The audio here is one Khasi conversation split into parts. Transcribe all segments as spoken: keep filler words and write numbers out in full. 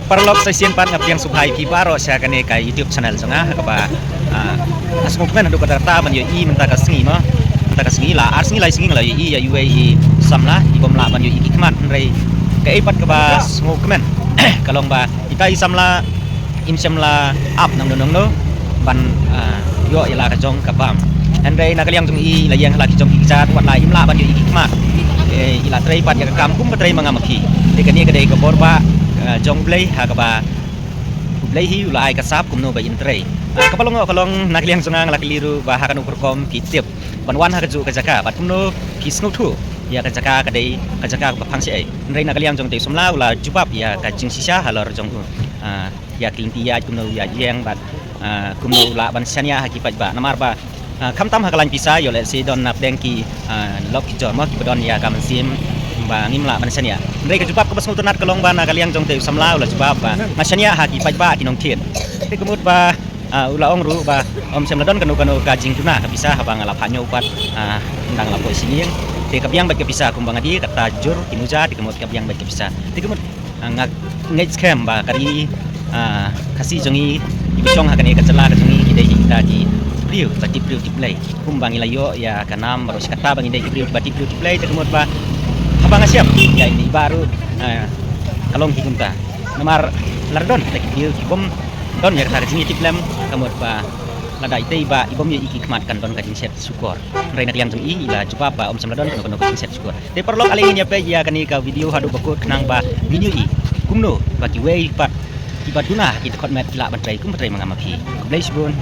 Paralok, sa shisien pat nga pdiang sngewbha ïa phi baroh sha kane ka YouTube channel jong nga, ha kaba, ah, nga sngewkmen haduh katta katta ban ïohi mynta ka sngi mo. Mynta ka sngi la ar sngi lai sngi nga la ïohi ïa iwei i samla i bym lah ban ïohi ki khmat, hynrei kaei pat kaba sngewkmen ka long ba ita i samla im shym la ap nangno nangno ban, ah, ïoh ïa la ka jong ka bam. Hynrei na ka liang jong i la ïeng ha la ki jong ki kjat, wat la im lah ban ïohi ki khmat. Eh, i la trei pat ïa ka kam kum ba trei ma nga ma phi. Te kane ka dei ka bor ba, ah, jong U Blei, ha kaba U Blei hi u la ai ka sap kumno ba in trei. Ah, kaba long ka long, na ka liang jong nga la kylli ruh ba ha kano ka rukom phi tip ban wan ha kajuh ka jaka bad kumno phi sngewthuh ïa ka jaka ka dei ka jaka kaba phang shaei. Hynrei na ka liang jong te u samla u la jubab ïa ka jingshisha halor jong u. Ah, ïa ki lynti ïaid kumno u ïaid ïeng bad, ah, kumno u lah ban shaniah ha ki paidbah. Namar ba, ah, khamtam ha ka lain pisa, ïoh lehse don napdeng ki, ah, lok ki jor mo kiba don ïa ka mynsiem ba ngim lah ban shaniah. Hynrei ka jubab kaba sngewtynnat ka long ba na ka liang jong te u samla u la jubab ba nga shaniah ha ki paidbah ki nongthied. Te ka mut ba, ah, u la ong ruh ba ym shym la don kano kano ka jingduna ka pisa haba nga la phah ñiew pat, ah, ynda nga la poi sha ïing. Te ka biang beit ka pisa kumba nga die, kata jur ki muja, te ka mut ka biang beit ka pisa. Te ka mut Ah, nga ngeit skhem ba ka ri, ah, Khasi jong ngi, kiba shong ha kane ka jylla ka jong ngi, ki dei kita ki briew ba tip briew tip Blei. Kumba ngi la ïoh ïa ka nam baroh shi katta ba ngi dei ki briew kiba tip briew tip Blei, te ka mut ba haba nga shem ïa ine i bah ruh, ah, ka long hi kumta. Namar lada don kita ki briew ki bym don ïa kata ka jingïatiplem, ka mut ba lada ita i bah i bym ïohi ki khmat kan don ka jingshet shukor. Hynrei na ka liang jong i, i la jubab ba ym shym la don kano kano ka jingshet shukor. Te paralok, ale ngin ïa peit ïa kane ka video haduh ba kut khnang ba ngin ïohi kumno ba kiwei pat kiba duna ha ki dkhot met ki lah ban trei kum ba trei ma nga ma phi. Khublei shibun.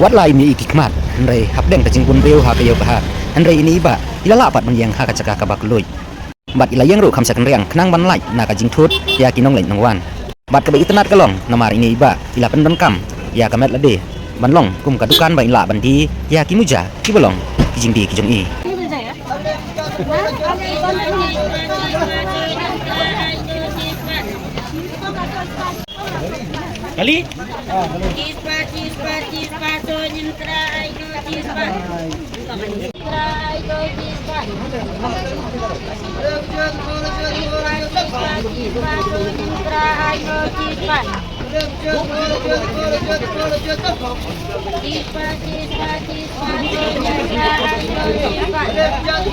Wat la im ïohi ki khmat, hynrei hapdeng ka jingbun briew ha ka ïew ka har, hynrei ine i bah i la lah pat ban ïeng ha ka jaka kaba kylluid. Bad i la ïeng ruh kham sha kynriang khnang ban lait na ka jingthut ïa ki nongleit nongwan. Bad kaba itynnat ka long namar ine i bah i la pyndonkam ïa ka met lade ban long kum ka dukan ba in lah ban die ïa ki muja kiba long ki jingdie ki jong i. Kali? Cheese pat, cheese pat, cheese pat, so nyin tra ai no cheese pat. Tra ai no cheese pat. Cheese pat, cheese pat, so nyin tra ai no cheese pat. Cheese pat, cheese pat, cheese pat, so nyin tra ai no cheese pat.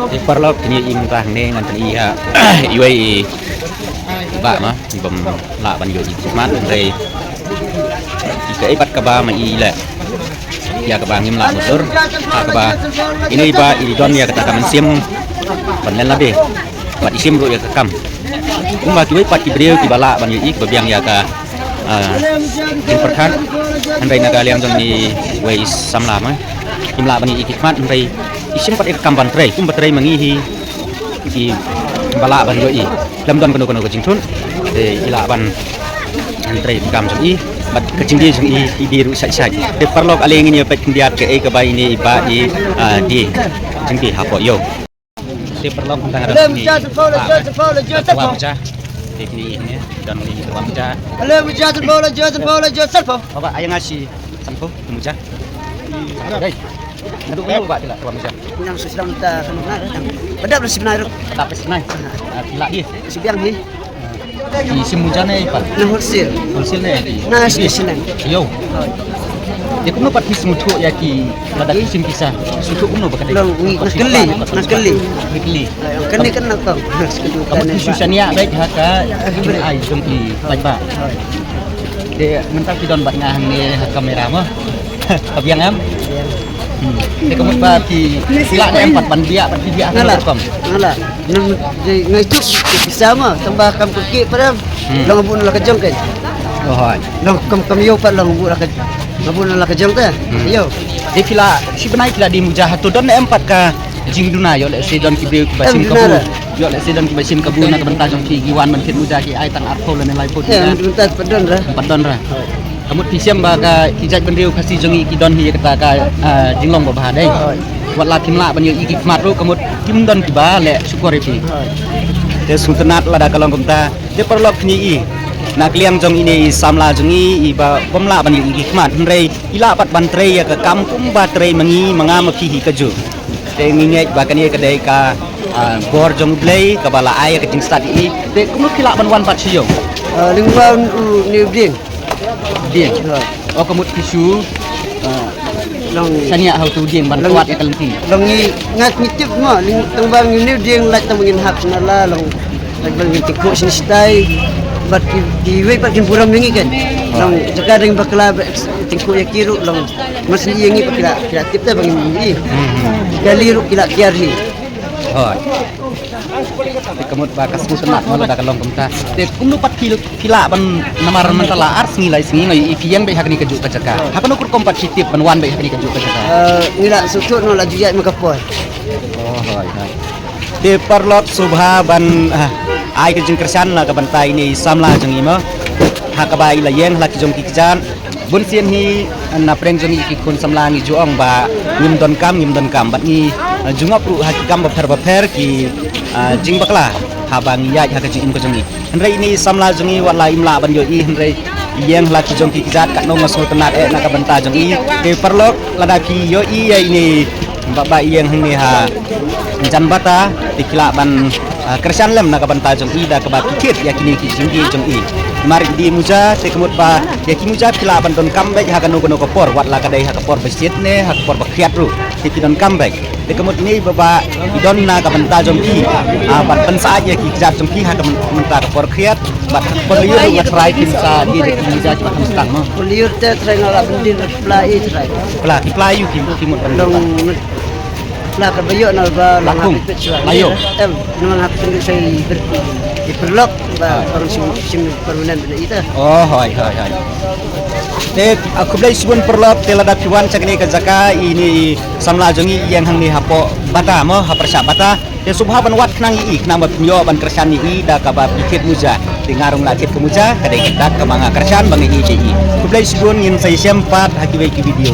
Te paralok, kine i mynta hangne ngan pyni ha iwei i bah ma i bym lah ban ïoh i khmat, hynrei i kaei pat kaba ma i leh ïa kaba ngim lah mudur, ha kaba ine i bah i don ïa kata ka mynsiem ban len lade bad i shim ruh ïa ka kam. Kumba kiwei pat ki briew kiba lah ban ïohi kiba biang ïa ka, ah, jingpyrkhat, hynrei na ka liang jong i wei i samla ma im lah ban ïohi ki khmat, hynrei i shim pat ïa ka kam ban trei kumba trei ma ngi hi. Kiba lah ban ïohi lem don kano kano ka jingthut, te i lah ban trei ka kam jong i bad ka jingdie jong i, i die ruh shait shait. Te paralok, ale ngin ïa peit khyndiat kaei kaba ine i bah i, ah, die jingdie hapoh ïew. Te paralok, tang ha. Te kine i ne don kine i wa muja. Baba, ai nga shi sanphew muja. Dei. Naduh naduh ba tila wa muja. Nang su sdang ta kanu na. Badap na sibnai ruk. Badap sibnai. Ah, tila di. Sibiang hi. Ki sim muja ne pat. Na wholesale. Wholesale ne. Na sibnai. Yo. Te kumno pat phi sngewthuh ïa ki lada ki sim pisa? Sngewthuh kumno ba ka dei? Long, na kylli, na kylli. Na kylli. Kane kan na kong. Ka mut phi shu shaniah beit ha ka ai jong ki paidbah. Te mynta phi don bad nga hangne ha kamera mo. Ka biang em? Hmm. Te ka mut ba phi, phi lah ne em pat ban biah, ban phi biah. Nga lah, nga lah. Nang je ngai tuk pisa ma, tang ba kam kyrkieh pat em. Hmm. Long bun la ka jong kan. Oh, hoi. Long kam kam ïoh pat long bun la ka, long bun la ka jong te. Hmm. Ïoh. Te phi lah, shi bnai phi lah die muja hato don ne em pat ka jingduna ïoh lehse don ki briew kiba shim kabu. Ïoh lehse don kiba shim kabu na ka bynta jong phi ki wan ban thied muja ki ai tang arphew lane laiphew. Em, bynta pat don ra. Pat don ra. Ka mut phi shem ba ka ki jaitbynriew Khasi jong ngi ki don hi ïa kata ka, ah, jinglong ba bha dei. Hoi. Wat la phim lah ban ïoh i ki khmat ruh ka mut kim don kiba leh shukor ïa phi. Hoi. Te sngewtynnat lada ka long kumta. Te paralok phin ïohi na ka liang jong ine i samla jong ngi iba bym lah ban ïoh i ki khmat hynrei i lah pat ban trei ïa ka kam kumba trei ma ngi ma nga ma phi hi kajuh. Te ngi ngeit ba kane ka dei ka, ah, bor jong U Blei kaba la ai ïa ka jingstad ïa i. Te kumno phi lah ban wan pat sha ïew? Ah, lyngba u, u, une u dieng. Dieng. Ha. Oh, ka mut phi shu, ah, long shaniah ha utu u dieng ban kwat ïa ka lynti. Long ngi ngat ngi tip mo, lyng-, tang ba ngi une u dieng lait tang ba ngin hap sha nala long. Lait ba ngin tyngkhuh sha ngi shatai. Bad ki, kiwei pat kin burom ïa ngi kan. Long jaka dang bakla ba tyngkhuh ïa ki ruh long. Mas ïa ngi ba ki la, ki la tip te ba ngin ïohi. Hmm, hmm. Kali ruh ki la kiar hi. Hoi. Te ka mut ba ka sngewtynnat mo lada ka long kumta. Te kumno pat phi, phi lah ban namar mynta la ar sngi lai sngi nga ïohi phi ïeng beit ha kane kajuh ka jaka. Ha kano ka rukom pat phi tip ban wan beit ha kane kajuh ka jaka? Eh, ngi la sngewthuh noh la ju ïaid ma ka por. Oh, hoi, hoi. Te paralok sngewbha ban, ah, ai ka jingkyrshan na ka bynta ine i samla jong ngi mo. Ha kaba i la ïeng ha la ki jong ki kjat. Bun sien hi, eh, na pdeng jong ngi ki khun samla ngi ju ong ba ngim donkam, ngim donkam. Bad ngi, eh, ju ngop ruh ha ki kam bapher bapher ki, eh, jingbakla haba ngi ïaid ha ka jingim ka jong ngi. Hynrei ine i samla jong ngi wat la im lah ban ïohi hynrei i ïeng ha la ki jong ki kjat katno nga sngewtynnat eh na ka bynta jong i. Te paralok lada phi ïohi ïa ine i Ba, ba i ïeng hangne ha jan bata, te ki lah ban, ah, kyrshan lem na ka bynta jong i da kaba ki thied ïa kine ki jingdie jong i. Mar i die muja, te ka mut ba ïa ki muja phi lah ban donkam beit ha kano kano ka por, wat la ka dei ha ka por ba shit ne ha ka por ba khriat ruh. Te phi donkam beit. Te ka mut ine i ba, ba i don na ka bynta jong phi, ah, ban pynsah ïa ki kjat jong phi ha ka myn-, mynta ka por khriat, bad ha ka por lyiur ruh nga trai phin sa die da ki muja kiba kham stang mo. Por lyiur te trai nga lah ban die da ki pla i trai. Pla, ki pla ïu ki, ki mut ban long. Pla ka ba ïoh na ba long ha pit shuwa. Pla ïoh. Em, na ma nga pynduh sa i ber-, i paralok ba orang sim, sim permanent na ita. Oh, hoi, hoi, hoi. Te, ah, khublei shibun paralok, te lada phi wan sha kane ka jaka, ine i samla jong i ïeng hangne hapoh bata mo, ha pyrshah bata. Te sngewbha ban wad khnang ïa i, khnang ba phin ïoh ban kyrshan ïa i da kaba phi thied muja. Te nga ruh nga la thied ka muja, ka dei ka dak kaba nga kyrshan ba nga ïeit ïa i. Khublei shibun, ngin sa ïashem pat ha kiwei ki video.